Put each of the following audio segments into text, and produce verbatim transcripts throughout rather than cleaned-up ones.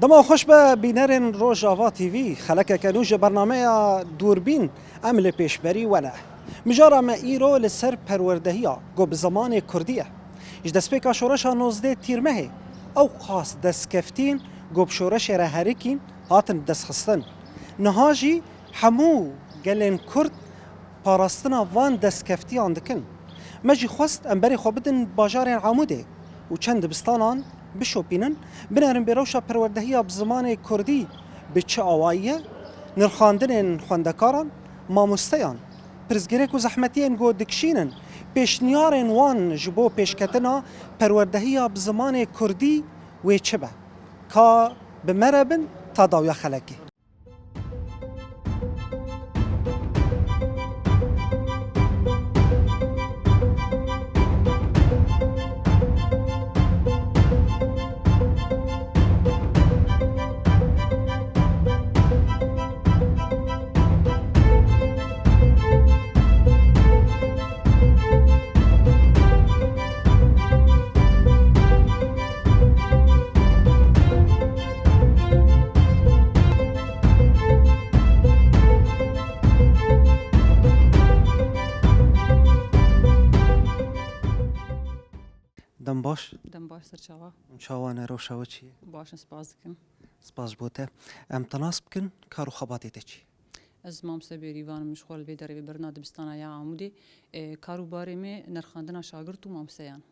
Dema xweş be bînerên Rojava T V, xelekeke nû ji bernameya Dûrbîn em li pêşberî we ne. Mijara me îro li ser perwerdehiya ku bi zimanê kurdî ye. Ji destpêka şoreşa nozdeh Tîrmehê ew qas destkeftîn ku bi şoreşê re herikîn hatin destxistin. Niha jî hemû gelên kurd parastina van destkeftiyan dikin. Me jî xwest em berê xwe bidin bajarên Amûdê û çend dibistanan bişopînin, binerin bê rewşa perwerdehiya bi zimanê kurdî bi çi awayî ye, nirxandinên xwendekaran, mamosteyan, pirsgirêk û zehmetiyên ku dikişînin, pêşniyarên wan ji bo pêşketina perwerdehiya bi zimanê kurdî wê çi be. Ka bi me re bin ta dawiya xelekê. Dem baş. Dem baş, ser çava. Çawa ne, rewşa we çi ye? Baş in, spas dikim. Spas ji bo te. Em te nas bikin, kar û xebatê te çi? Ez mamoste Bêrîvan im, ji xwe li vê derê, vê berna dibistana ya Amûdê. E, kar û barê me nirxandina şagirt û mamosteyan.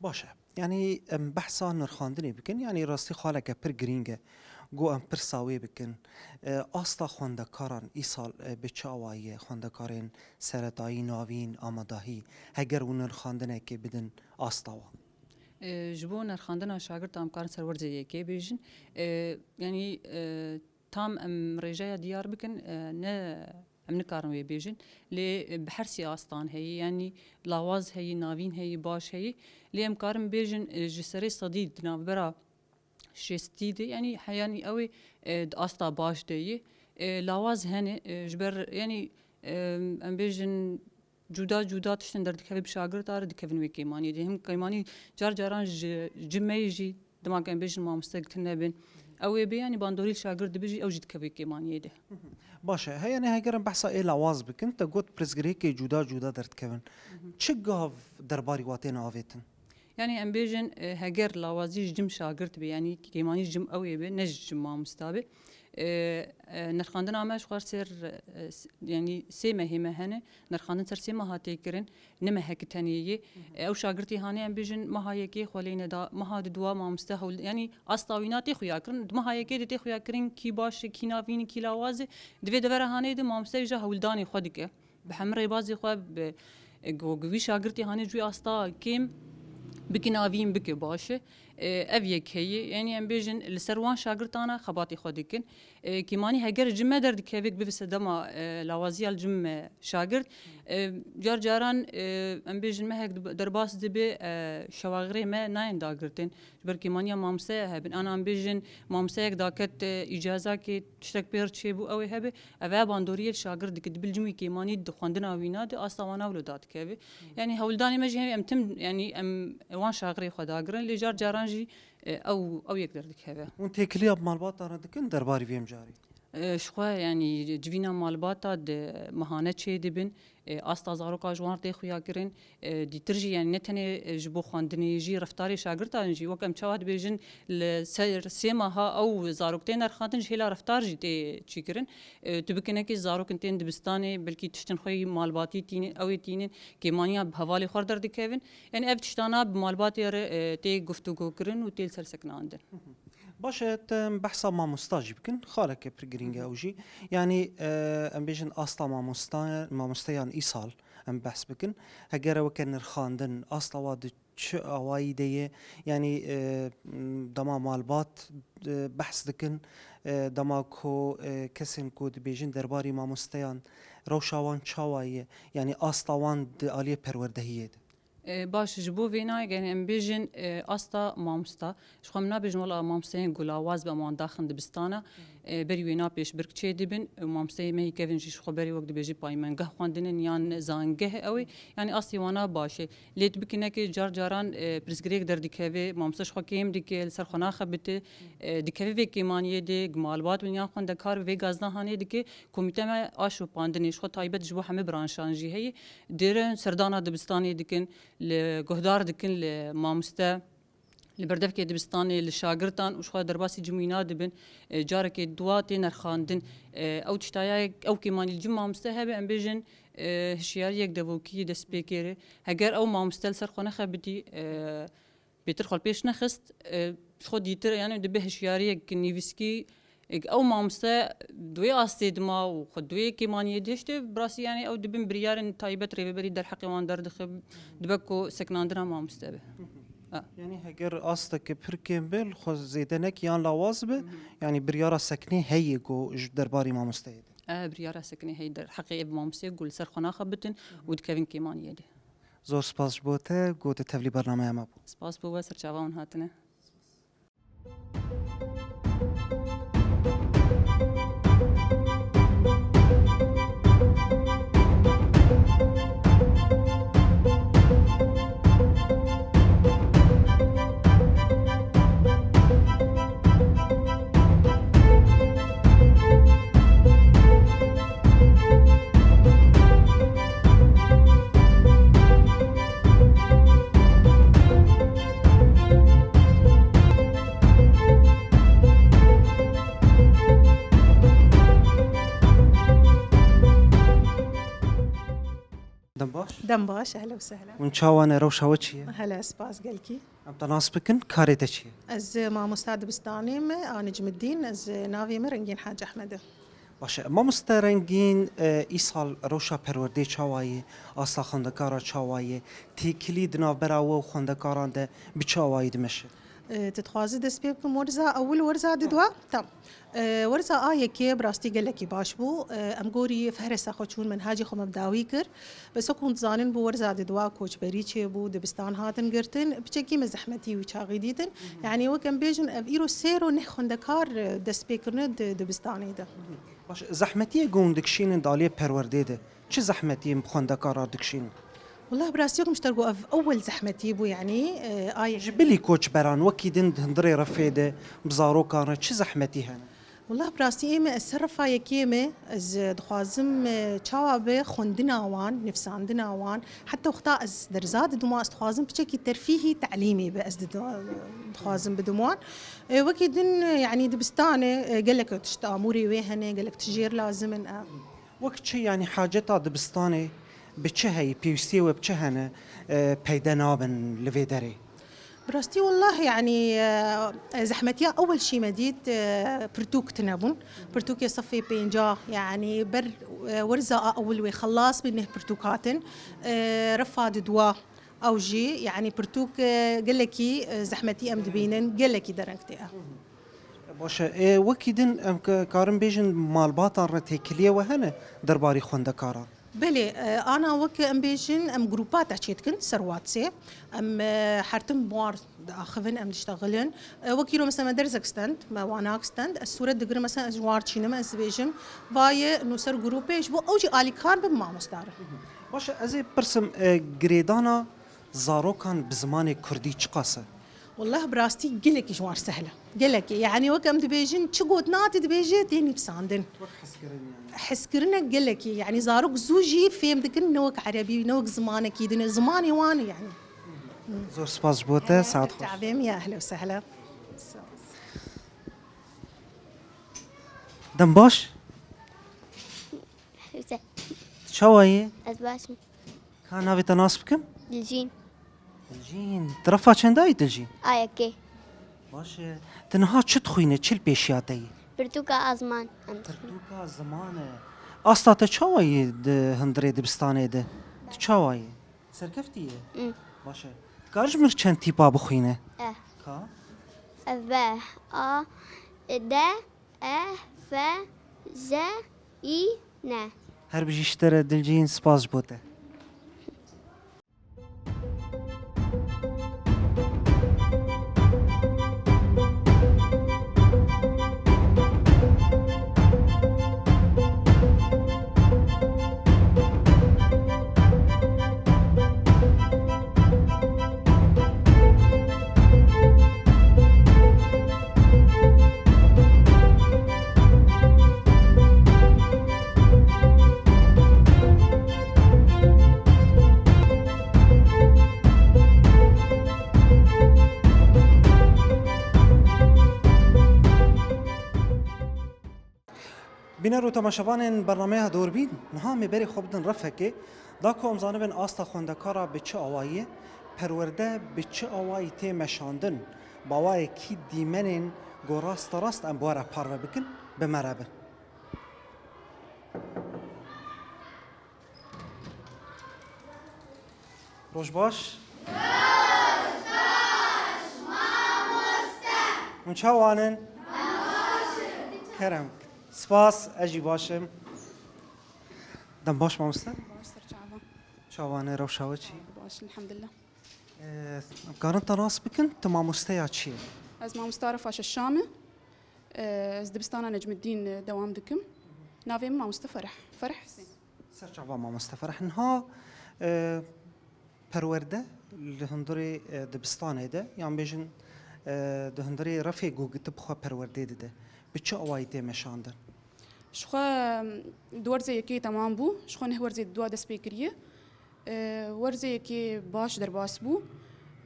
Baş e. Yanî em behsa nirxandinê bikin, yanî rastî xaleke pir girîng e. Go em pirsa wê bikin. E, asta xwendekaran îsal, e, bi çi awayî ye? Xwendekarên seretayî, navîn, amadahî, heger hûn nirxandinekê bidin asta wan? E, ji bo nirxandina şagirtan em karin ser werzê yekê bêjin. E, yanî, e, tam em rêjeya diyar bikin, e, ne, em nikarin wê bêjin. Lê, e, bi her sê astan heyî, yanî lawaz heyî, navîn heyî, baş heyî. Lê em karin bêjin, e, ji serê sedî di navbera şêstî de, yanî, he, yanî ew ê, e, di asta baş de yê. E, lawaz hene, e, ji ber, yanî, e, em bêjin, cuda cuda tiştên derdikeve bi şagirta re dikevin wê kêmaniyê de. Him kêmanî car caran ji, ji me yê jî, dema ku em bêjin mamostek tune bin, ew ê bê, yanî bandorî li şagirt dibe jî, ew jî dikeve wê kêmaniyê de. Baş e, heyane heger em behsa ê lawaz bikin, te got pirsgirêkê cuda cuda derdikevin. Çi gav derbarî wa têne avêtin? Yanî em bêjin, e, heger lawazî ji cim şagirt be, yanî kêmanî ji cim ew ê be, ne ji cim mamosta be. E, e, nirxandina me ji xwe ser, e, s-, yanî sê mehê me hene, nirxandin ser sê meha tê kirin, ne mehekî tenê yê. E, ew şagirtî hanê em bêjin meha yekê xwe lê neda, meha di dua mamoste hewl, yanî asta wîna tê xuya kirin, di meha yekê de tê xuya kirin kî baş e, kî navîn e, kî lawaz e. Di vê devera hanê de mamoste jî hewldanê xwe dike. Bi hemî rêbazê xwe bi, e, go-, go-, wî şagirtê hanê ji wî asta kêm bike navîn bike baş e. E, ev yek heye. Yanî em bêjin li ser wan şagirtana xebatê xwe dikin. E, kêmanî heger ji me derdikeve bivise dema, e, lawaziya li cim me şagirt. E, car caran, e, em bêjin mehek dib-, derbas dibe, e, şewaxirê me nayên dagirtin. Ji ber kêmaniya mamosteya hebin. Ana em bêjin mamosteyek daket, e, îcazakê tiştek pê re çêbû ew ê hebe. Ev e bandoriyê li şagirt dike. Dibil cimî kêmanî di xwendina wîna de asta wana wilo dadikeve. Yanî hewldanê me jî heye em tim, yanî em wan şaxirê xwe dagirin. Lê car caran jî, e, ew, ew yek derdikeve. Hûn têkiliya bi malbata re dikin derbarî vê mijarê? E, ji xwe, yanî civîna malbata de mehane çê dibin. E, asta zaroka ji wan re tê xuya kirin. E, dîtir jî, yanî ne tenê, e, ji bo xwendinê jî, reftarê şagirtan jî, wek em çawa dibêjin, li ser sê meha ew zarok tên nirxandin, ji hêla reftar jî tê çîkirin. E, tu bikinekî zarok in tên dibistanê, belkî tiştin xwe yî malbatî tînin, ew ê tînin, kêmaniya bi hevalê xwe re derdikevin. Yanî ev tiştana bi malbatê re, e, tê guftûgo kirin û tê li ser sekinandin. Baş e, te em behsa mamosta jî bikin. Xaleke pir girîng e ew jî. Yanî, e, em bêjin asta mamosta-, mamosteyan îsal em behs bikin. Heger ew weke nirxandin, asta wa di çi awayî de ye? Yanî, e, m, dema malbat, e, behs dikin, e, dema ku, e, kesên ku dibêjin derbarî mamosteyan, rewşa wan çawa ye? Yanî asta wan di aliyê perwerdehiyê de? E, baş, ji bo vê nayê, yani em bêjin, e, asta mamosta. Ji xwe em nabêjin, wela mamosteyên ku lawaz be, em wan daxin dibistana. E, berî wêna pêşbirk çêdibin. E, mamosteyê me yê kevin jî ji xwe berê wek dibêjî paymengeh xwendin in yan zangeh ew ê. Yani astê wana baş e. Lê tu bikinekê car caran, e, pirsgirêk derdikeve, mamoste ji xwe kêm dike, li ser xwe naxebite, e, dikeve vê kêmaniyê de, malbat bin yan xwendekar bi vê gazna hanê dike. Komîte me a şopandinê ji xwe taybet ji bo hemî branşan jî heye. Dêre serdana dibistanê dikin, li guhdar dikin, li mamoste, li berdevkê dibistanê, li şagirtan û ji xwe derbasî cimîna dibin. E, carekê dua tê nerxandin. E, ew tiştaya ew kêmanî li cim mamoste hebe, em bêjin, e, hişyariyek devokî dest pê kêre. Heger ew mamoste li ser xwe nexebitî, e, bêtir xwe li pêş nexist, e, ji xwe dîtir, yani dibe hişyariyek nivîskî, e, ew mamoste di wê astê dima û xwe di wê kêmaniyê dihişte, bi rastî yani ew dibin biryarên taybet rêveberî derheqê wan derdixe, dibe ku sekinandina mamoste be. Ha. Yani heger asteke pir kêm be, li xwe zêde neke yan lawaz be, yani biryara sekinê heye ku ji derbarê mamosteyê de. E, biryara sekinê heye derheqê ev mamosteyê ku li ser xwe naxebitin û dikevin kêmaniyê de. Zor spas ji bo te, ku tu tevlî bernameya me bû. Spas bo we, serçava hûn hatine. Dem baş. Dem baş, ehlen û sehlen. Hûn çawa ne, rewşa we çi ye? Hele, spas gelkî. Em te nas bikin, karê te çi ye? Ez mamosta dibistanê me, a Necmiddîn, ez navê min Rengîn Hacî Ehmed e. Baş e. Mamoste Rengîn, e, îsal rewşa perwerdê çawa ye? Asta xwendekara çawa ye? Têkilî di navbera we û xwendekaran de bi çi awayî dimeşe? E, tu dixwazî dest pê bikim werza ewil, werza didwa? Tamam. E, werza a yekê bi rastî gelekî baş bû. E, em gorî fehresa xwe çûn, menhecê xwe me bi dawî kir. Bes wek hûn dizanin, bo werza didwa koçberî çêbû, dibistan hatin girtin. Piçekî me zehmetî wî çaxî dîtin. Yanî wek em bêjin, ev îro sêro neh xwendekar, e, dest pê kirine di dibistanê de. Baş, zehmetiyê ku hûn dikişînin di aliyê perwerdê de, çi zehmetiyên bi xwendekaran dikişînin? Wela bi rastî wek min ji te re got, ev ewel zehmetî bû, yanî, e, ay Ji bilî koçberan wekî din di hundirê refê de bi zarokan re çi zehmetî hene? Wela bi rastî ê me, ez ser refa yekê me, ez dixwazim, e, çawa be xwendina wan, nivîsandina wan, heta wexta ez derza didim wan, ez dixwazim piçekî terfîhî telîmî be, ez didim, dixwazim bidim wan. E, wekî din, e, yanî dibistanê, e, gelek tişt amûrê wê hene, gelek tişt jêr lazim in, e. Wek çi, yanî haceta dibistanê bi çi heyî, pêwîstiyê we bi çi hene, e, peyde nabin li vê derê? Bi rastî, wellah, yanî, e, zehmetiya ewil şî me dît, e, pirtûk tune bûn. Pirtûkê sefê pênca, yanî ber, e, werza a ewil wê xelas bî, neh pirtûk hatin. E, refa didwa ew jî, yanî pirtûk, e, gelekî, e, zehmetî em dibînin, gelekî dereng tê. Baş e. Ê, wekî din em ke-, karin bêjin malbatan re têkiliyê we hene derbarê xwendekaran? Belê, e, ana wek em bêjin, em grûpa te çêdikin ser WhatsApp. Em, e, her tim bi wan diaxivin, em diştexilin. E, wekî îro mesela me derzek stend, me wanak stend. Ez sûret digirim, mesela ez ji wan çînim, ez dibêjim, va ye nûser grûpê, ji bo ew jî alîkar bin mamosta re. Baş e, ez ê pirsim, e, girêdana zarokan bi zimanê kurdî çiqas e? Wallah, bi rastî gelekî ji wan sehl e. Gelekî. Yanî wek em dibêjin, çi gotina te dibêje, tê nivîsandin. Wek hezkirin yani. Hezkirinek gelekî. Yanî zarok zû jî fêm dikin, ne wek erebî, ne wek zimanekî din e. Zimanê wan e yani. Zor spas ji bo te, saet xweş. Çavê min ya, ehlen û sehlen. Dem baş. Güzel. Çawa yî? Ez baş im. Ka navê te nas bikim? Dilcîn. Dilcîn. Tu refa çenda yî Dilcîn? A yekê. Baş e. Tu niha çi dixwîne? Çi li pêşiya te yî? Pirtûka a ziman. Em dixwînin. Pirtûka ziman e. Asta te çawa yî di hundirê dibistanê de? Tu çawa yî? Serkeftî ye? Hı. Baş e. Dikar ji min çend tîpa bixwîne? Eh. Ka? Ev be. A, de, e, fe, ze, î, ne. Her bijî ji te re Dilcîn, spas ji bo te. Bîner û temaşevanên bernameya Dûrbîn, niha em ê berê xwe bidin refekê, da ku em zanibin asta xwendekara bi çi awayî ye, perwerde bi çi awayî tê meşandin, bi awayekî dîmenên ku rasterast em bi we re parve bikin, bi me re bin. Roj baş. Roj baş, mamoste. Hûn çawan in? Kerem. Spas, ez jî baş im. Dem baş mamoste. Baş, ser çava. Çawan e, rewşa we çi? Baş, elhamdulillah. Ee, em karin te nas bikin, tu mamosteya çi ye? Ez mamoste Arefa Şeşam im. Ee, ez dibistana Necmuddin, e, dewam dikim. Navê min mamoste Fereh. Fereh Husên. Serçava mamoste Fereh. Niha, e, perwerde li hundirê, e, dibistanê de, yan bêjin, e, di hundirê refê ku tu bi xwe perwerdê dide, bi çi awayî tê meşandin? Ji xwe, em, di werzê yekê temam bû, ji xwe neh werzê di dua dest pê kiriye. E, werzê yekê baş derbas bû,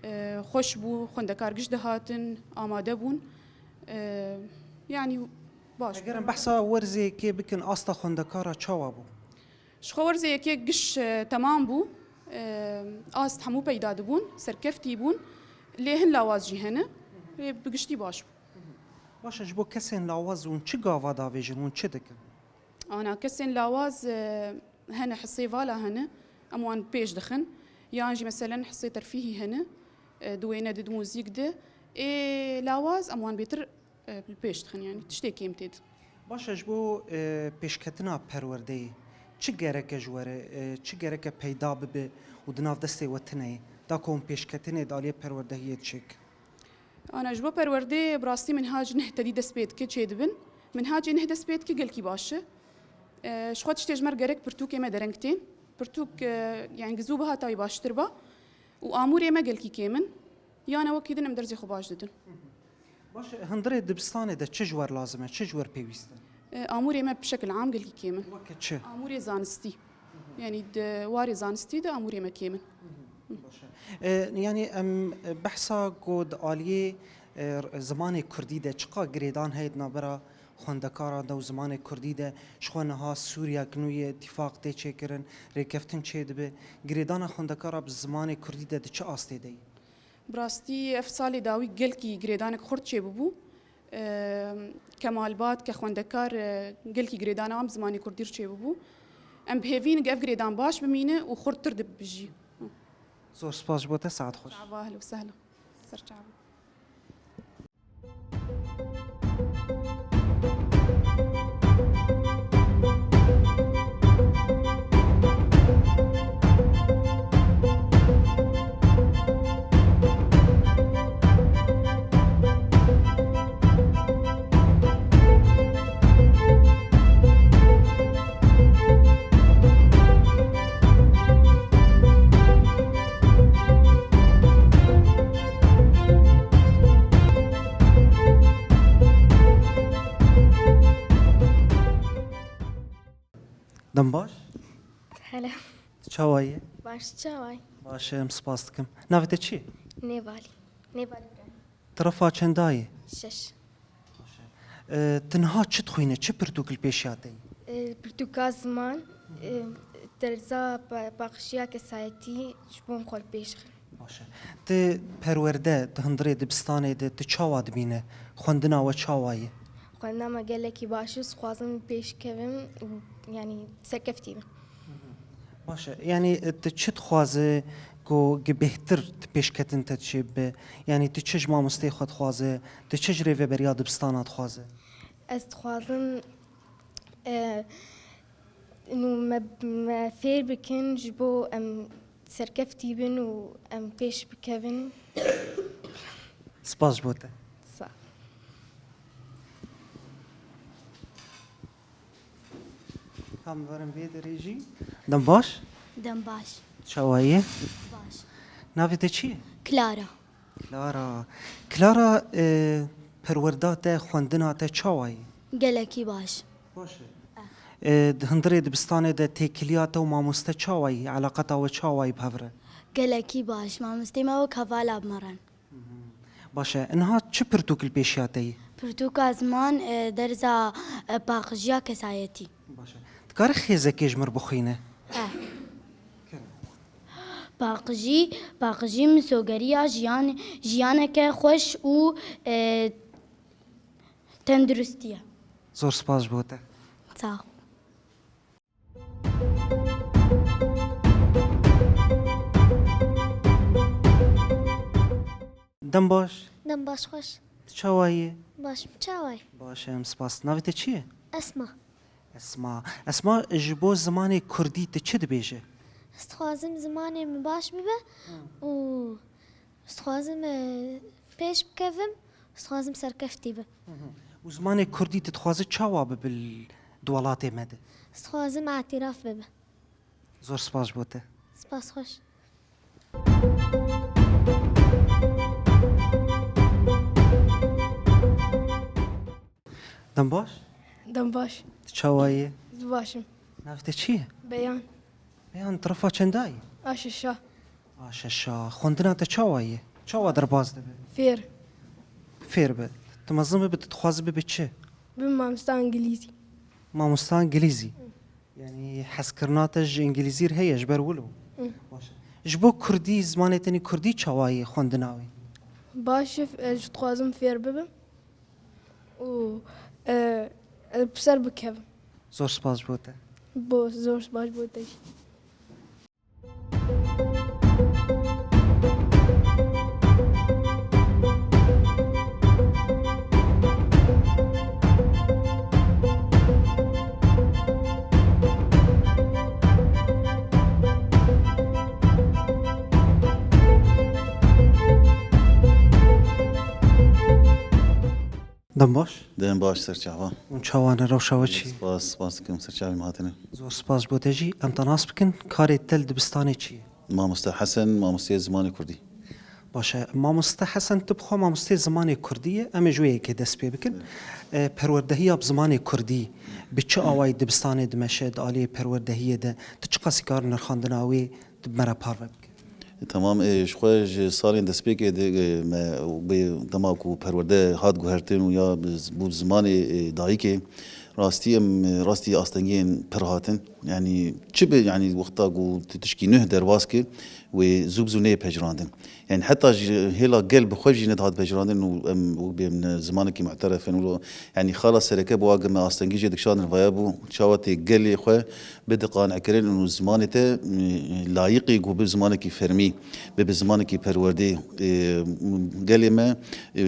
e, xweş bû, xwendekar giş dihatin, amade bûn. E, yanî baş bû. Eger em behsa werzê yekê bikin, asta xwendekara çawa bû? Ji xwe werzê yekê giş, e, temam bû. E, ast hemû peyda dibûn, serkeftî bûn. Lê hin lawaz jî hene. Lê bi giştî baş bû. Baş e, ji bo kesên lawaz hûn çi gava davêjin, hûn çi dikin? Ana, kesên lawaz, e, hene, hisê vala hene, em wan pêş dixin. Yan jî meselen hisê terfîhî hene, e, di wêne de, di muzîk de. Ê lawaz em wan bêtir e, li pêş dixin, yanî tiştê kêm tê di. Baş e, ji bo, e, pêşketina perwerdeyê çi gereke ji we re, e, çi gereke peyda bibe û di nav destê we tune ye, da ku hûn pêşketinê di aliyê perwerdehiyê çêkin? Ana, ji bo perwerdeyê bi rastî minhac neh tedî dest pê dike, çêdibin. Minhacê neh dest pê dike gelkî baş e. E, ji xwe tiştê ji me re gerek pirtûkê me dereng tên. Pirtûk, e, yanî gizû biha tayî baştir ba û amûrê me gelkî kêm in. Yan e wekî din em derzê xwe baş didin. Baş e, hundirê dibistanê de çi ji we re lazim e, çi ji we re pêwîst e? E, amûrê me bi şekil am gelkî kêm in. Weke çi? Amûrê zanistî. Yanî di warê zanistî de amûrê me kêm in. Baş e. E, yanî em, e, behsa ku di aliyê, e, zimanê kurdî de çiqa girêdan heye di navbera xwendekaran de û zimanê kurdî de, ji xwe niha Sûriya ki nû yê îtîfaq tê çêkirin, rêkeftin çêdibe. Girêdana xwendekara bi zimanê kurdî de di çi astê de ye? Bi rastî ev salê dawî gelkî girêdanek xurt çêbûbû. Eee, kemalbat, ke xwendekar, eee, gelkî girêdana wan bi zimanê kurdî re çêbûbû. Em bi hêvî ne ke ev girêdan baş bimîne û xurttir de bibijî. Zor spas ji bo te, saet xweş. Çava, ehlen û sehlen. Ser çava. Dem baş. Hello. Tu çawa yî? Baş, çawa yî? Baş, em spas dikim. Navê te çi ye? Nêvalî. Nêvalî Îbrahîm. Tu refa çenda yî? Şeş. Baş e. E, tu niha çi dixwîne? Çi pirtûk li pêşiya te yî? E, pirtûka ziman, e, derza pa-, paqîjiya kesayetî ji bo xwe li pêş xin. Baş e. Tu perwerde di hundirê dibistanê de tu çawa dibîne? Xwendina we çawa ye? Xwendina me gelekî baş e, dixwazim pêş kevim û, yanî, serkeftî bim. Baş e. Yanî, tu çi dixwaze ku gi bêhtir di pêşketin te çêbibe? Yanî, tu çi ji mamosteyê xwe dixwaze? Tu çi ji rêveberiya dibistana dixwaze? Ez dixwazim, e, nû me, me fêr bikin ji bo em serkeftî bin û em pêş bikevin. Spas ji bo te. Sağ ol. Tam verin vê derê jî. Dem baş? Dem baş. Çawa yî? Baş. Navê te çi ye? Clara. Clara. Clara, e, perwerda te, xwendina te çawa yî? Gelekî baş. Baş e. E, di hundirê dibistanê de têkiliya te û mamoste çawa yî? Eleqeta we çawa yî bi hev re? Gelekî baş. Mamostê me wek hevala bi me re ne. Baş e. Niha çi pirtûk li pêşiya te yî? Pirtûka ziman, e, derza, e, paqijiya kesayetî. Baş e. Dikare xêzekê ji mir bixwîne? E. Paqijî, paqijî misogeriya jiyan, jiyaneke xweş û, e, tenduristî ye. Zor spas ji bo te. Sağ ol. Dem baş. Dem baş xweş. Tu çawa yî? Baş im, çawa yî? Baş im, spas. Navê te çi ye? Esma. Esma. Esma, ji bo zimanê kurdî tu çi dibêje? Ez dixwazim zimanê min baş bibe û ez dixwazim, e, pêş bikevim, ez dixwazim serkeftî bim. Hı hı. Û zimanê kurdî tu dixwaze çawa bibe li, di welatê me de? Ez dixwazim îtiraf bibe. Zor spas ji bo te. Spas xweş. Dem baş? Dem baş. Tu çawa yî? Ez baş im. Navê te çi ye? Beyan. Beyan, tu refa çenda yî? A şeşa. A şeşa. Xwendina te çawa ye? Çawa derbas dibe? Fêr. Fêr be. Tu mezin bibe, tu dixwazî bibe çi? Bim mamosta îngilîzî. Mamosta îngilîzî. Yanî hezkirina te ji îngilîzî re heye ji ber wilo? Hı. Baş e. Ji bo kurdî, zimanê tenê kurdî çawa ye xwendina wê? Baş e, ez dixwazim fêr bibim û, e, e, bi ser bikevim. Zor spas ji bo te. Bo, zor spas ji bo te jî. Dem baş. Dem baş, serçava. Hûn çawa ne, rewşa we çi? Spas, spas dikim, serçavê me hatine. Zor spas ji bo te jî. Em te nas bikin, karê te li dibistanê çi ye? Mamoste Hesen, mamosteyê zimanê kurdî. Baş e. Mamoste Hesen, tu bi xwe mamosteyê zimanê kurdî ye. Em ê ji wê yekê dest pê bikin. Evet. E, perwerdehiya bi zimanê kurdî bi çi awayî dibistanê dimeşe, di aliyê perwerdehiyê de? Tu çiqas kar nirxandina wê tu bi me re parve bike. Temam, e, ji xwe ji salên destpêkê de, e, me bê dema ku perwerde hat guhertin û ya bi z-, bû zimanê, e, dayikê, rastî em, e, rastî astengiyên pir hatin. Yanî çi be, yanî wexta ku tu tişkî nuh derbas ke, wê zû bi zû neyê pejirandin. Yanî heta ji hêla gel bi xwe jî nedihat pejirandin û em wek bê em ne zimanekî mu'teref in û yanî xala sereke bû, agir me astengî jê dikişandin, vaya bû çawa tê gelê xwe bide qanekirin û zimanê te, e, layiqî ku bi zimanekî fermî, bi, bi zimanekî perwerdê, e, gelê me, e,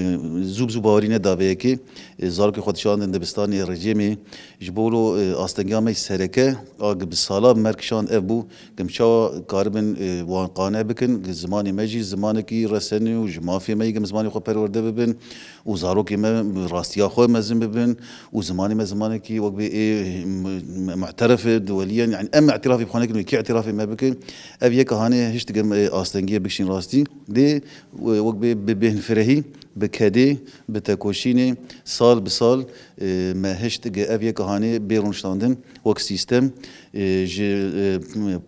zû bi zû bawerî neda vê yekê. E, zarokê xwe dişandin dibistanê rejêmê. Ji bo wilo, e, astengiya me sereke, a, bi sala bi me re kişand ev bû, ku em çawa karibin, e, wan qane bikin, ku zimanê me jî zimanekî resen e û ji mafê me yê ku em zimanê xwe perwerde bibin. û zarokê me bi rastiya xwe mezin bibin û zimanê me zimanekî wek bê ê, m-, m-, mu'teref e, duwelî ye, yanî em îtirafê bi xwe nekin, wê kî îtirafê me bike? Ev yek hanê hişt digem, e, astengiyê bikişîn rastî. Lê, e, wek bê bi bêhnfirehî, bi kedê, bi tekoşînê, sal bi sal, e, me hişt ge ev yek hanê bê rûniştandin wek sîstem, e, ji, e,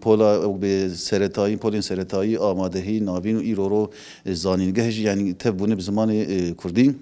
pola, wek bê seretayî, polên seretayî, amadehî, navîn û îro ro, e, zanîngeh jî, yanî tev bûne bi zimanê, e, kurdî.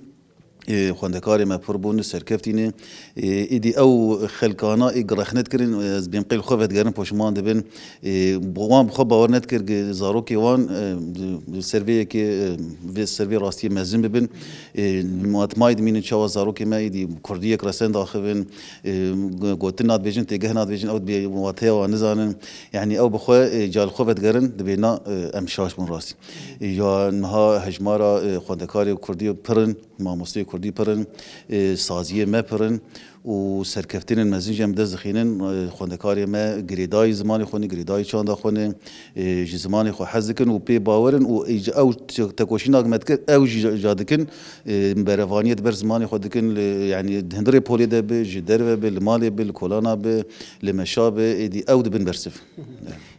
Ê, xwendekarê me pir bûn, serkeftî ne. Ê, êdî ew xelkana ê rexnet kirin, ez bêm qey li xwe vedigerin, poşiman dibin. Ê, wan bi xwe bawer nedikir, gi zarokê wan, e, di, di ser vê yekê, e, vê ser vê rastiyê mezin bibin. Ê, matmayê dimînin çawa zarokê me êdî kurdiyek resen daxivin, e, gotin nadibêjin, têgeh nadibêjin, ew dibê wateya wan nizanin. Yanî ew bi xwe, e, ca li xwe vedigerin, dibê na, e, em şaş bûn rastî. Ya niha hejmara, e, xwendekarê kurdî pir in. Mamosteyê kurdî pir in, e, saziyê me pir in û serkeftînên mezin jî em dest dixînin, e, xwendekarê me girêdayî zimanê xwe ne, girêdayî çanda xwe ne, e, ji zimanê xwe hez dikin û pê bawer in û ê ji ew te-, tekoşîna me dikir, ew jî ja dikin, e, berevaniyê di ber zimanê xwe dikin, li, yanî di hundirê polê de bi, ji derve bi, li malê bi, li kolana bi, li meşa bi, êdî ew dibin bersiv.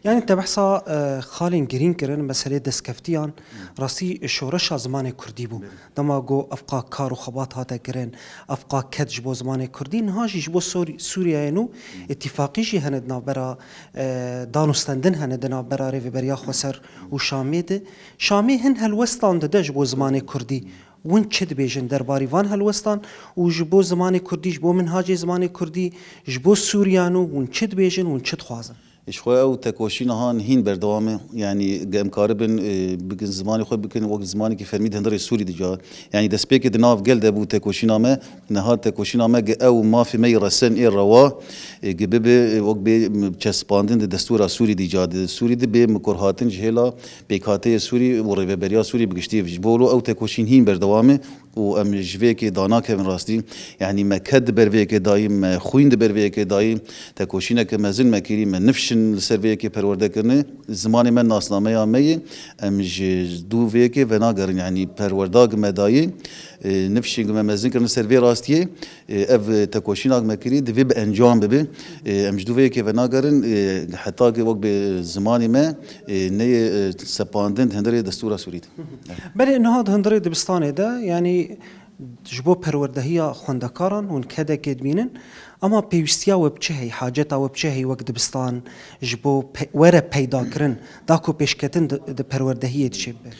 Yanî te behsa, e, xalên girîng kirin, meselê destkeftiyan, rastî şoreşa zimanê kurdî bû. Belê. Dema ku evqa kar û xebat hate kirin, evqa ked ji bo zimanê kurdî, niha jî ji bo Sor-, Sûriyeyê nû îtîfaqî jî hene di navbera, e, danûstendin hene di navbera Rêveberiya Xweser û Şamê de. Şamê hin helwestan dide ji bo zimanê kurdî. Hûn çi dibêjin derbarî van helwestan û ji bo zimanê kurdî, ji bo minhacê zimanê kurdî, ji bo Sûriya nû hûn çi dibêjin, hûn çi dixwazin? Ji xwe ew tekoşîna han hîn berdewam e. Yanî ge em karibin, e, bikin zimanê xwe bikin wek zimanekî fermî di hundirê Sûrî de ca. Yanî destpêkê di nav gel de bû tekoşîna me. Niha tekoşîna me ge ew mafê me yê resen ê rewa, e, ge bibe, e, wek bê, m, çespandin di destûra Sûrî de ca. Di Sûrî de bê mikorhatin ji hêla pêkhateyê Sûrî û Rêveberiya Sûrî bi giştî. Ji bo wilo ew tekoşîn hîn berdewam e û em ji vê yekê danakevin rastî. Yanî me ked di ber vê yekê dayî, me xwîn di ber vê yekê dayî. Tekoşîneke mezin me kirî, me nifşin li ser vê yekê perwerde kirine. Zimanê me nasnameya me ye. Em ji dû vê yekê venagerin. Yanî perwerda gi me dayî, e, nifşên gi me mezin kirin li ser vê rastiyê. E, ev tekoşîna gi me kirî divê bi encam bibe. E, em ji dû vê yekê venagerin, e, heta ki wek bi zimanê me, e, neyê, e, sepandin di hundirê destûra Sûrî de. Belê niha di hundirê dibistanê de, yanî ji bo perwerdehiya xwendekaran hûn kedekê dibînin, ama pêwîstiya we bi çi heyî, haceta we bi çi heyî wek dibistan ji bo pe-, were peydakirin, da ku pêşketin di, di perwerdehiyê de çêbibe?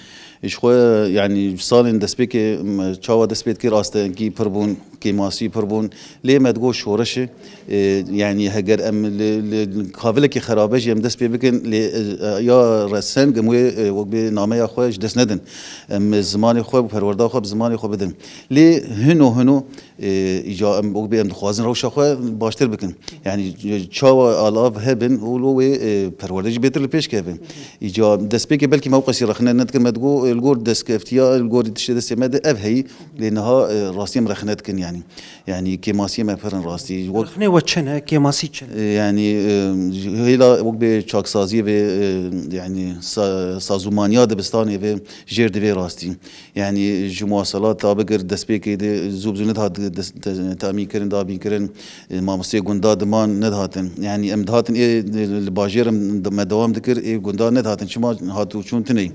Ji xwe, yanî salên destpêkê, m, çawa dest pê dikir, astengî pir bûn, kêmasî pir bûn. Lê me digot şoreş e, e, yanî heger em li, li kavilekî xerabe jî em dest pê bikin, lê, e, ya resen em wê, e, wek bê nameya xwe ji dest nedin. Em zimanê xwe, perwerda xwe bi zimanê xwe bidin. Lê hino hino, e, îca em wek bê em dixwazin rewşa xwe baştir bikin. Yanî çawa alav hebin û lo wê, e, perwerde jî bêtir li pêş keve. Îca destpêkê belkî me ew qasî rexne nedikin, me digot, e, li gor destkeftiya, li gor tiştê destê me de ev heyî, lê niha, e, rastî em rexne dikin yanî. Yanî kêmasiyê me pir in rastî. Wek Rexnê we çi ne, kêmasî çi ne? E, yanî, e, hêla wek bê çaksaziyê vê, e, yanî sa-, sazûmaniya dibistanê vê jêr divê rastî. Yanî ji muwaselat ta bigir destpêkê de zû bi zû nedihat des-, te-, temîn kirin, dabîn kirin. E, mamosteyê gunda diman nedihatin. Yanî em dihatin ê, e, li bajêr em, me dewam dikir, ê gunda nedihatin. Çima hat û çûn tune ye.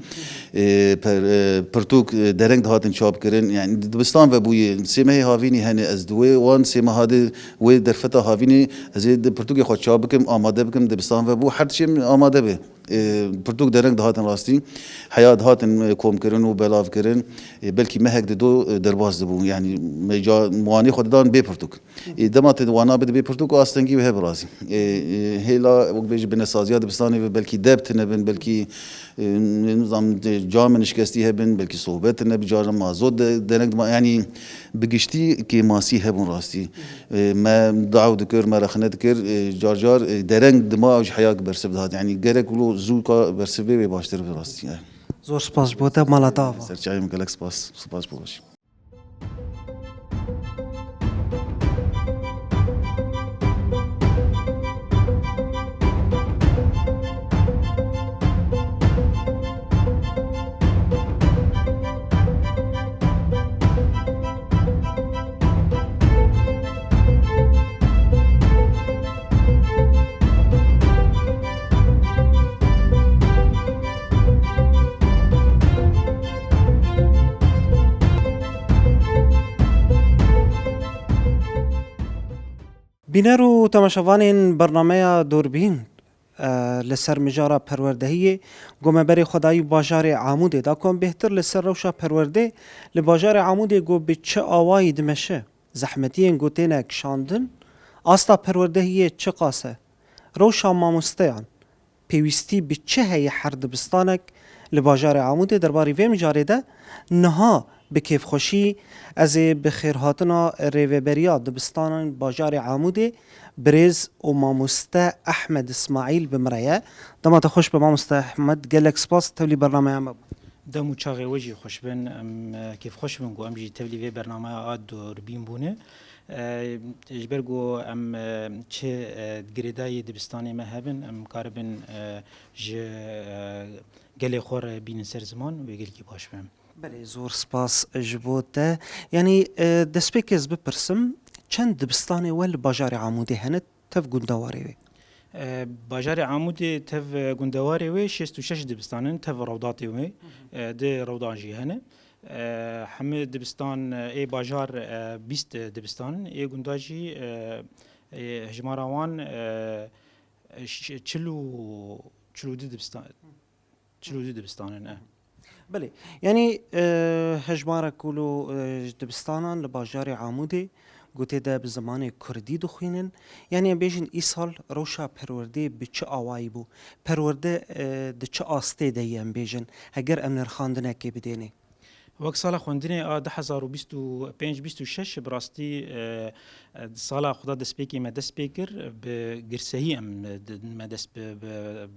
E, per-, e, pirtûk, e, dereng dihatin çap kirin. Yanî di-, dibistan vebûye. Sê mehê havînî hene ez di wê wan sê meha de wê derfeta havînê ez ê di pirtûkê xwe çap bikim, amade bikim, dibistan vebû, her tiştê min amade be. E, pirtûk dereng dihatin rastî. Heya dihatin, e, komkirin û belavkirin. E, belkî mehek dido, e, derbas dibû. Yanî me ca wanê xwe didan bê pirtûk. Ê, dema te wana bide bê pirtûk û astengî wê hebe razî. Ê, ê, hêla wek bêjî binesaziya dibistanê ve belkî deb tine bin, belkî, ê, nizam, e, camên şikestî hebin, belkî sohbet tine bi caran mazot de, dereng dima, yanî bi giştî kêmasî hebûn rastî. Ê, me daw dikir, me rexne dikir, ê, car car, ê, dereng dima ew ji heya bersiv dihat. Yanî gerek wilo zû ka bersiv bê wê baştir bi rastî. Zor spas ji bo te, mala te ava. Serçayê min gelek spas, spas ji bo baş. Bîner û temaşevanên bernameya Dûrbîn, e, li ser mijara perwerdehiyê, ku me berê xwe dayî bajarê Amûdê da, ku em bêhtir li ser rewşa perwerdê li bajarê Amûdê ku bi çi awayî dimeşe, zehmetiyên ku têne kişandin, asta perwerdehiyê çiqas e, rewşa mamosteyan, pêwîstî bi çi heye her dibistanek li bajarê Amûdê? Derbarî vê mijarê de niha bi kêfxweşî ez ê bi xêrhatina rêveberiya dibistanan bajarê Amûdê, birêz û mamoste Ehmed Îsmaîl bi min re ye. Dema te xweş be mamoste Ehmed, gelek spas tevlî bernameya me bû. Dem û çaxê we jî xweş bin. Em, e, kêfxweş bin ku em jî tevlî vê bernameya a Dûrbîn bûne. E, ji ber ku em, e, çi, e, girêdayî dibistanê me hebin, em karibin, e, ji, e, gelê xwe re bînin ser ziman, wê gelkî baş be. Belê, zor spas ji bo te. Yanî, e, destpêkê ez bipirsim, çend dibistanê we li bajarê Amûdê hene? Tev gundewarê wê? E, bajarê Amûdê tev, e, gundewarê wê şêst û şeş dibistan in, tev rewdatê wê, e, di rewdan jî hene. E, hemî dibistan, e, ê bajar, e, bîst dibistan in, ê gunda jî, e, e, hejmara wan, e, ş-, çil û, çil û du dibistan, çil û du dibistan in, e. Belê, yanî, e, hejmarek wilo, e, ji dibistanan li bajarê Amûdê ku tê de bi zimanê kurdî dixwînin, yanî em bêjin îsal rewşa perwerdeyê bi çi awayî bû? Perwerde, e, di çi astê de ye em bêjin, heger em nirxandinekê bidênê? Wek sala xwendinê a du hezar û bîst û pênc bîst û şeş bi rastî, e, e, sala xwe da destpêkê me dest pê kir, bi girsehî em, e, di-, me dest bi, bi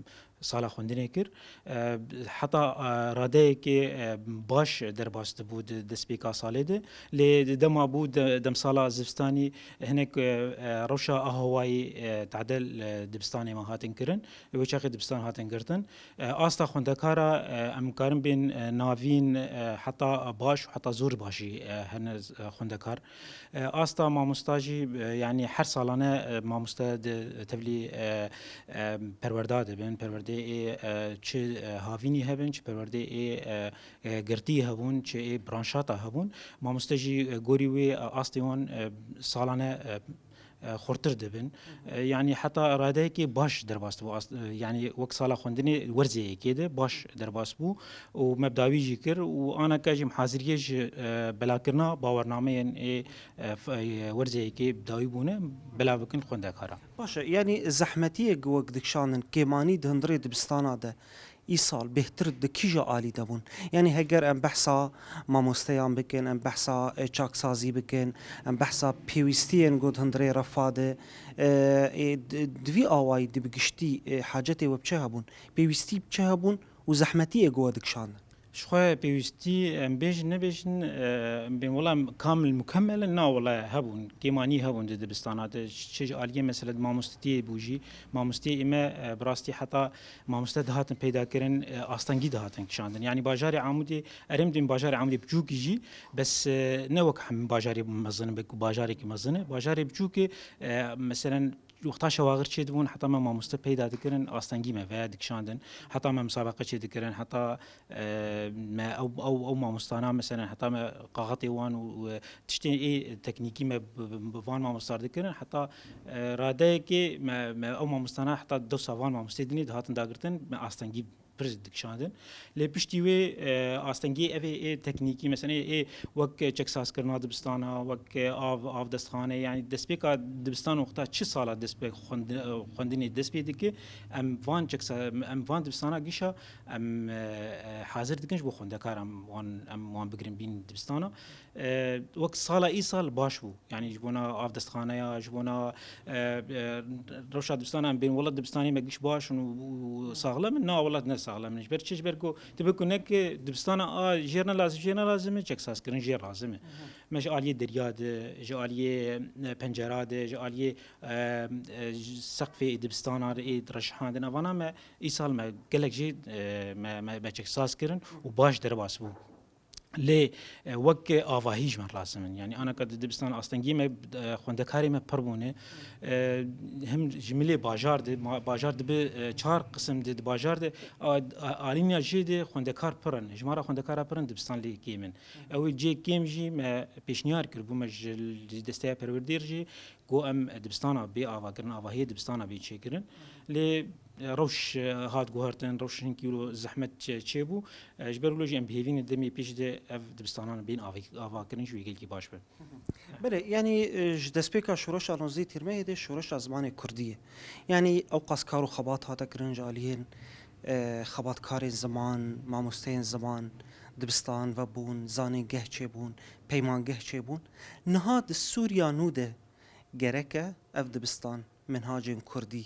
sala xwendinê kir. E, heta, e, radeyekê, e, baş derbas dibû di destpêka salê de. Lê di dema bû de-, demsala zivistanî hinek, e, e, rewşa ahewayî, e, tade li dibistanê me hatin kirin. Wê çaxê dibistan hatin girtin. E, asta xwendekara, e, em karin bên, e, navîn, e, heta baş û heta zor baş jî, e, hene, e, xwendekar. E, asta mamosta jî, e, yanî her salane, e, mamoste di tevlî, e, e, perwerda dibin, perwerdê ê, e, çi, e, havînî hebin, çi perwerdê ê, e, e, girtî hebûn, çi ê branşata hebûn. Mamoste jî, e, gorî wê, e, astê wan, e, salane, e, e, xurtir dibin. E, yanî heta radeyekê baş derbas bû. As-, e, yanî wek sala xwendinê werzê yekê de baş derbas bû û me bi dawî jî kir û anaka jî em haziriyê ji, e, belakirina bawernameyên ê, e, f-, e, werzê yekê bi dawî bûne, belav bikin xwendekara. Baş e, yanî zehmetiyê ku wek dikişandin kêmanî di hundirê dibistana de îsal bêhtir di kîja alî de bûn? Yanî heger em behsa mamosteyan bikin, em behsa, e, çaksazî bikin, em behsa pêwîstiyên ku di hundirê refa de, e, ê, di, di vî awayî di bi giştî, e, hacetê we bi çi hebûn? Pêwîstî bi çi hebûn û zehmetiyê ku we dikişandin? Ji xwe pêwîstî em bêjin nebêjin, e, em bên wela kamil mukemmel in, na wela hebûn, kêmanî hebûn di dibistana de, çi ji aliyê mesela di mamostetiyê bû jî, mamosteyê ê me, e, bi rastî heta mamoste dihatin peyda kirin, e, astengî dihatin kişandin. Yanî bajarê Amûdê, erê em dibên bajarê Amûdê biçûkî jî, bes, e, ne wek hemî bajarê mezin in, belkû bajarekî mezin e. Bajarê biçûkê, e, meselen, wexta şewaxir çêdibûn, heta me mamoste peyda dikirin, astengî me veye dikişandin. Heta me musabeqe çêdikirin, heta, e, me ew, ew, ew mamostana, meselen, heta me qaxetê wan û, û, e, tiştê ê teknîkî me bi, bi, bi van mamostar dikirin, heta, e, radeyekê me, me ew mamostana heta dewsa van mamostê dinê dihatin dagirtin, me astengî pir dikişandin. Lê piştî wê, e, astengiyê ev ê, ê teknîkî, mesela ê wek çeksazkirina dibistana, wek, e, av, avdestxane, yanî destpêka dibistan wexta çi sala dest pê xwendin-, e, xwendinê dest pê dike, em van çeksa-, em van dibistana gişa em, e, e, hazir dikin ji bo xwendekaran wan, em wan bigirin bîn dibistana. E, wek sala îsal baş bû. Yanî ji bona avdestxaneya, ji bona, e, e, rewşa dibistana em bên, wela dibistanê me giş baş in û, û saxlem in. Na, wela ne saxlem in. Ji ber çi? Ji ber ku tu bê ku neke dibistana a jêr ne lazim, jêr ne lazim e, çeksazkirin jêr lazim e. Me ji aliyê derya de, ji aliyê, e, pencera de, ji aliyê, e, e, ji seqfê dibistana re ê reşihandin. Evana me îsal me gelek jê, e, me, me, me çeksaz kirin û baş derbas bû. Lê, e, wek avahî ji me lazim in. Yanî anaka di dibistan astengiyê me, e, xwendekarê me pir bûne. E, him ji milê bajar de, ma-, bajar dibe, e, çar qisim de di bajar de, a, a, alîniya jê de xwendekar pir in. Ji me re xwendekara pir in, dibistan lê kêm in. Ew ê cê kêm jî me pêşniyar kir, bû me ji, ji desteya perwerdê re jî, Got, em dibistana bê avakirin, avahiyê dibistana bê çêkirin. Lê, e, rewş, e, hat guhertin, rewş hinkî wilo zehmet çê-, çêbû. E, ji ber wilo jî em bi hêvî ne demê pêş de ev dibistanan bên avê-, avakirin ji wê gelkî baş be. Belê, yanî, e, ji destpêka şoreşa nozdehê Tîrmehê de şoreşa zimanê kurdî ye. Yanî ew qas kar û xebat hate kirin ji aliyên, e, xebatkarên ziman, mamosteyên ziman, dibistan vebûn, zanîngeh çêbûn, peymangeh çêbûn. Niha di Sûriya nû de Gereke ev dibistan, minhacên kurdî,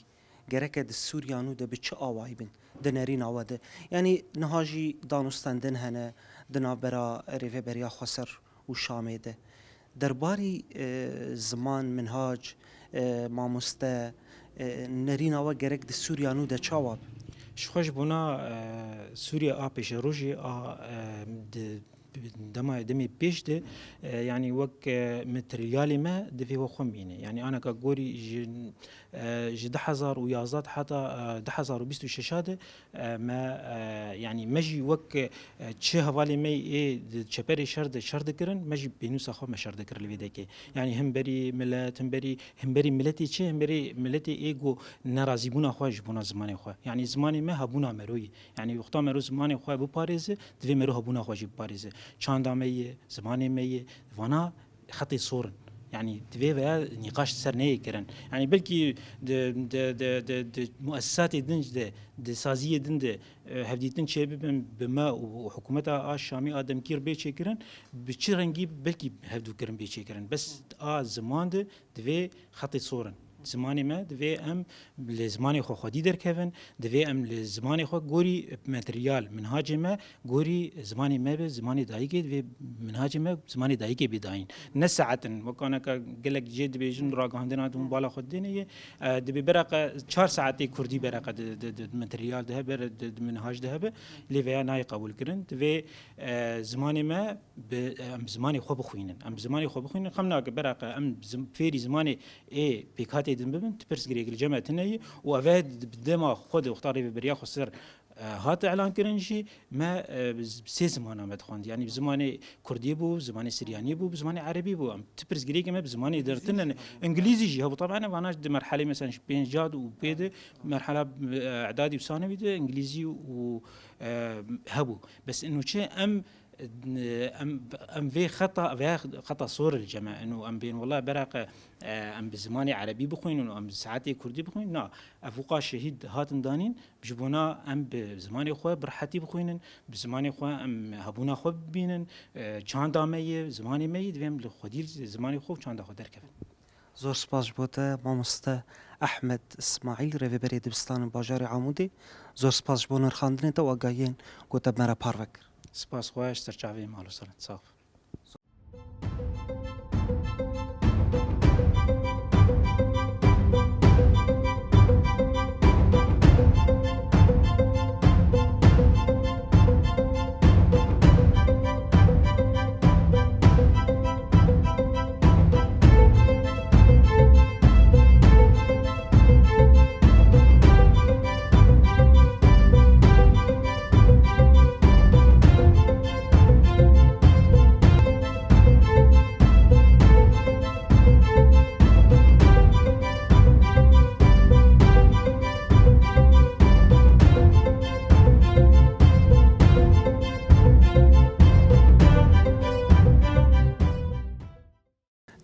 gereke di Sûriya nû de bi çi awayî bin, di nerîna we de? Yanî niha jî danûstendin hene di navbera Rêveberiya Xweser û Şamê de. Derbarî, e, ziman, minhac, e, mamoste, e, nerîna we gerek di Sûriya nû de çawa be? Ji xwe ji bona, e, Sûriya a pêşerojê a, e, di Dema demê pêş de, e, yanî wek, e, materyalê me divê we xwe bîne. Yanî aneka gorî ji, e, ji du hezar û yazdeh heta, e, du hezar û bîst û şeş de, e, me, e, yanî me jî wek, e, çi hevalê me ê di çeperê şer de şer dikirin, me jî pênûsa xwe me şer dikir li vê dekê. Yanî him berî milet, him berî, him berî miletê çi, him berî miletê ê ku nerazîbûna xwe ji bona zimanê xwe. Yanî zimanê me hebûna mero yî. Yanî wexta mero zimanê xwe biparêze, divê mero hebûna xwe jî biparêze. Çanda me ye, zimanê me ye, vana xetê sor in. Yanî divê veya nîqaş ser neyê kirin. Yanî belkî di, di, di, di, di muesesatê din de, di saziyê din de, e, hevdîtin çêbibin bi me û, û hikûmeta a Şamî a demkî re bê çêkirin, bi çi rengî belkî hevdûkirin bê çêkirin. Bes a ziman de divê xetê sor in. Zimanê me divê em li zimanê xwe xwedî derkevin, divê em li zimanê xwe gorî materyal, minhacê me gorî zimanê me be, zimanê dayikê divê minhacê me zimanê dayikê bê dayîn. Ne saet in, wek aneka gelek cê dibêjin, ragihandina di hûn bala xwe didêne yê, e, dibê bereqe çar saetê kurdî bereqe di, di, di, di materyal de hebe, di, di minhac de hebe, lê veya nayê qebûlkirin. Divê, e, zimanê me bi, em bi zimanê xwe bixwînin. Em bi zimanê xwe bixwînin, xem nake, bereqe em zim-, fêrî zimanê ê pêkhatê din bibin, tu pirsgirêk li cem me tune ye û ev e di dema xwe de wexta rêveberiya xweser, e, hat elan kirin jî, me, e, bi z-, sê zimana me dixwend. Yanî bi zimanê kurdî bû, bi zimanê siryanî bû, bi zimanê erebî bû. Em tu pirsgirêkê me bi zimanê der tune ne. Îngilîzî jî hebû. Taban ev ana di merhelê mesela ji pêncad û pê de merhela, e, îdadî û sanewî de îngilîzî û, e, hebû. Bes ino çi em em, em vê xeta, vê xeta sor li cem me. Eno em bên wela bereqe, e, em bi zimanê erebî bixwînin û em bi saetê kurdî bixwînin. Na, ev wika şehîd hatin danîn, ji bona em bi zimanê xwe bi rehetî bixwînin, bi zimanê xwe em hebûna xwe bibînin, e, çanda me ye, zimanê me ye, divê em li xwedî zimanê xwe û çanda xwe derkevin. Zor spas ji bo te, mamoste Ehmed Ismaîl, rêveberê dibistana bajarê Amûdê. Zor spas ji bo nirxandinê te û agahiyên ku te bi me re parve kir. Spas xwe, ji ser çavê mal û ser. Sax.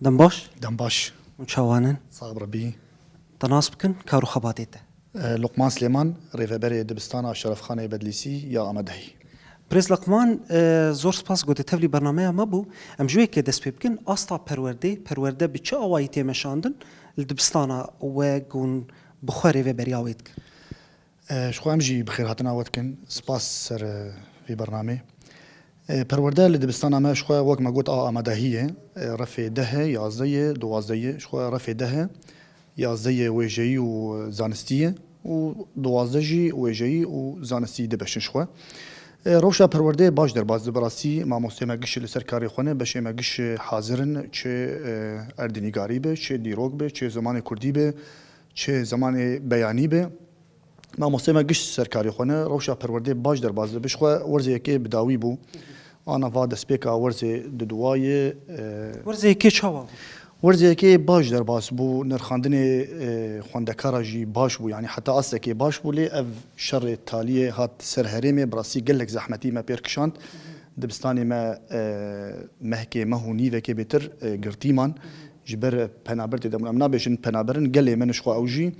Dem baş. Dem baş. Hûn çawan in? Sax bi rebî. Te nas bikin, kar û xebatê te. E, Luqman Silêman, rêveberê dibistana Şerefxanê Bedlîsî ya Amedehî. Birêz Luqman, e, zor spas ku te tevlî bernameya me bû. Em ji wê yekê dest pê bikin. Asta perwerdê, perwerde bi çi awayî tê meşandin li dibistana we ku hûn bi xwe rêveberiya wê dikin? E, ji xwe em jî bi xêrhatina we dikin. Spas ser, e, vê bernamê. E, perwerde li dibistana me ji xwe wek me got a amadehî ye. E, refê deh e, yazdeh ye, duwazdeh ye. Ji xwe refê deh e, yazdeh ye wêjeyî û zanistî ye û duwazdeh jî wêjeyî û zanistî dibeşin ji xwe. E, rewşa perwerdeyê baş derbas dibe. Bi rastî mamostê me giş li ser karê xwe ne, beşê me giş hazir in, çi, e, erdnîgarî be, çi dîrok be, çi zimanê kurdî be, çi zimanê beyanî be. Mamostê me giş ser karê xwe ne, rewşa perwerdeyê baş derbas dibe. Ji xwe werzê yekê bi dawî bû. Ana va destpêka werzê diduwa ye, e, Werzê yekê çawa bû? Werzê yekê baş derbas bû, nirxandinê, e, xwendekara jî baş bû, yanî heta astekê baş bû, lê ev şerê taliyê hat ser herêmê, bi rastî gelek zehmetî me pêr kişand. Dibistanê me, e, mehkê meh û nîvekê bêtir, e, girtî man. Ji ber penaber tê de bûn. Em nabêjin penaberin, gelê me ne ji xwe ew jî,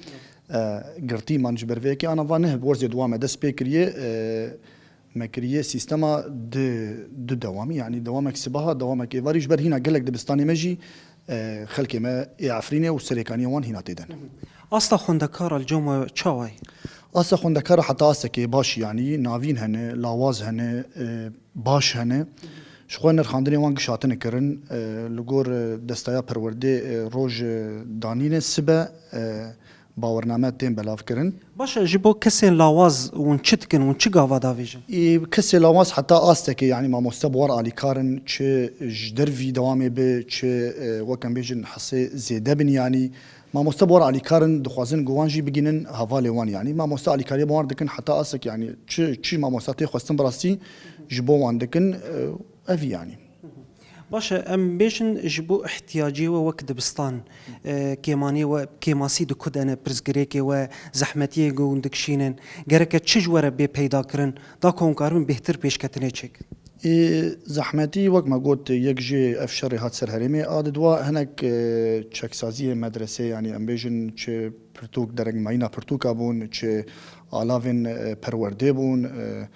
e, girtî man ji ber vê yekê. Ana va neh werzê dua me dest pê kiriye, e, me kiriye sîstema di, du dewamî, yanî dewamek sibaha, dewamek êvarî, ji ber hîna gelek dibistanê me jî, e, xelkê me ê Efrînê û serêkaniyên wan hîna tê de ne. Asta xwendekara li cem we çawa ye? Asta xwendekara heta astekê baş, yanî navîn hene, lawaz hene, e, baş hene. Ji xwe nirxandinê wan giş hatine kirin. E, li gor, e, destaya perwerdê, e, roj, e, danîne sibe, e, bawername tên belavkirin. Baş e, ji bo kesên lawaz hûn çi dikin, hûn çi gava davêjin? Ê, kesê lawaz heta astekê, yanî mamoste bi wan alîkar in, çi ji dervî dewamê bi, çi, e, wek em bêjin, hesê zêde bin, yanî mamoste bi wan alîkar in, dixwazin ku wan jî bigînin hevalê wan, yanî mamoste alîkariyê bi wan dikin heta astek, yanî çi, çi mamoste tê xwestin bi rastî ji bo wan dikin, e, ev yanî. Baş e, em bêjin ji bo ihtiyacê we wek dibistan, e, kêmanê we, kêmasî di ku de ne, pirsgirêkê we, zehmetiyê ku hûn dikişînin, gereke çi ji we re bê peyda kirin, da ku hûn karibin bêhtir pêşketinê çêkin? Ê, zehmetî, wek me got, yek jê ev şerê hat ser herêmê, a di dua hinek, e, çeksaziyê medresê, yanî em bêjin çi pirtûk, dereng mayîna pirtûka bûn, çi alavên, e, perwerdê bûn, e,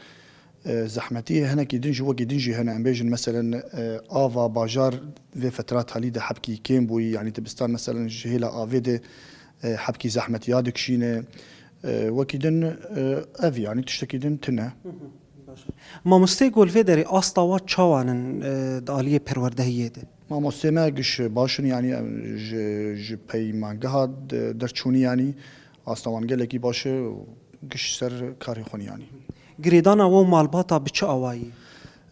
E, zehmetiyê hinekî din jî, wekî din jî hene. Em bêjin, meselen, e, ava bajar vê fetra talî de hebkî kêm bûyî, yanî dibistan, meselen, ji hêla avê de, e, hebkî zehmetiya dikişîne. E, wekî din, e, ev, yanî tiştekî din tune. Baş e. Mamosteyê ku li vê derê asta wa çawan in, e, di aliyê perwerdehiyê de? Mamostê me giş baş in, yanî em ji, ji peymangeha de-, derçûnî, yanî asta wan gelekî baş e û giş ser karê xwe ne, yanî. Girêdana we û malbata bi çi awayî?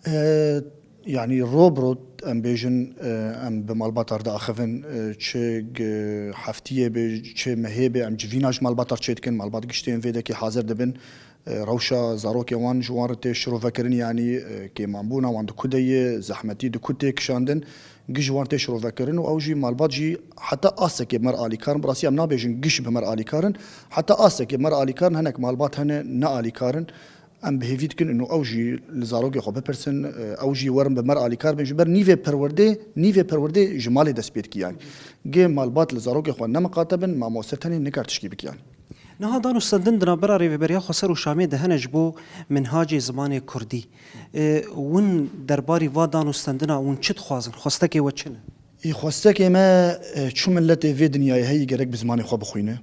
E, yanî ro bi ro em bêjin, e, em bi malbata re diaxivin, e, çi gi-, heftiyê be, çi mehê be, em civîna ji malbata re çêdikin, malbat giş tên vê dekê hazir dibin. E, rewşa zarokê wan ji wan re tê şirovekirin, yanî, e, kêmanbûna wan di ku de ye, zehmetî di ku tê kişandin, giş ji wan tê şirovekirin û ew jî malbat jî heta astekê bi me re alîkar in. Bi rastî em nabêjin giş bi me re alîkar in, heta astekê bi me re alîkar in, hinek malbat hene ne alîkar in. Em bi hêvî dikin û ew jî li zarokê xwe bipirsin, e, ew jî werin bi me re alîkar bin. Ji ber nîvê perwerdê, nîvê perwerdê ji malê dest pê dikî, yanî. Gê malbat li zarokê xwe ne miqate bin, mamoste tenê nikar tişkî bike, yanî. Niha dan û stendin di navbera Rêveberiya Xweser û Şamê de hene ji bo minhacê zimanê kurdî. E, hûn derbarî va dan û stendina hûn çi dixwazin? Xwestekê we çi ne? Ê, xwestekê me, e, çi miletê vê dinyayê heyî gerek bi zimanê xwe bixwîne.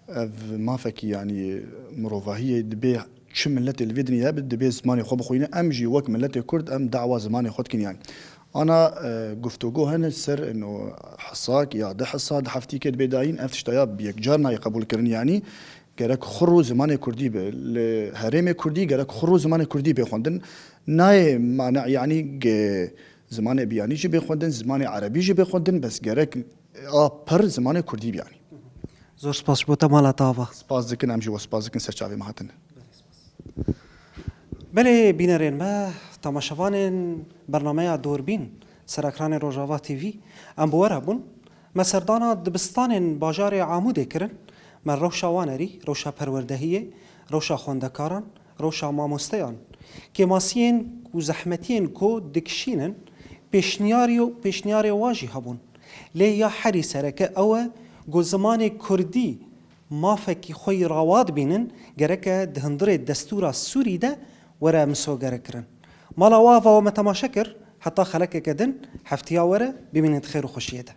Ev mafekî, yanî mirovahiyê, dibê çi miletê li vê dinyayê be, dibê zimanê xwe bixwîne. Em jî wek miletê kurd em dawa zimanê xwe dikin, yanî. Ana, e, guftûgo hene ser ino hisak ya du hisa di heftîkê dibe dayîn, ev tişta ya bi yekcar nayê qebûlkirin, yanî gerek xur û zimanê kurdî be. Li herêmê kurdî gerek xur û zimanê kurdî bê xwendin. Nayê mane, yanî ge zimanê biyanî jî bê xwendin, zimanê erebî jî bê xwendin, bes gerek a pir zimanê kurdî be, yanî. Zor spas ji bo te, mala te ava. Spas dikin, em jî we spas dikin, ser çavê me hatin. Belê bînerên me, temaşevanên bernameya Dûrbîn ser ekranê Rojava T V, em bi we re bûn. Me serdana dibistanên bajarê Amûdê kirin. Me rewşa wan erî, rewşa perwerdehiyê, rewşa xwendekaran, rewşa mamosteyan, kêmasiyên û zehmetiyên ku dikişînin, pêşniyarî û pêşniyarê wa jî hebûn. Lê ya herî sereke ew e ku zimanê kurdî mafekî xwe yî rawa dibînin, gereke di hundirê destûra Sûrî de were misogerkirin. Mala we ava we me temaşe kir, heta xelekeke din, heftiya were, bimînin di xêr û xweşiyê de.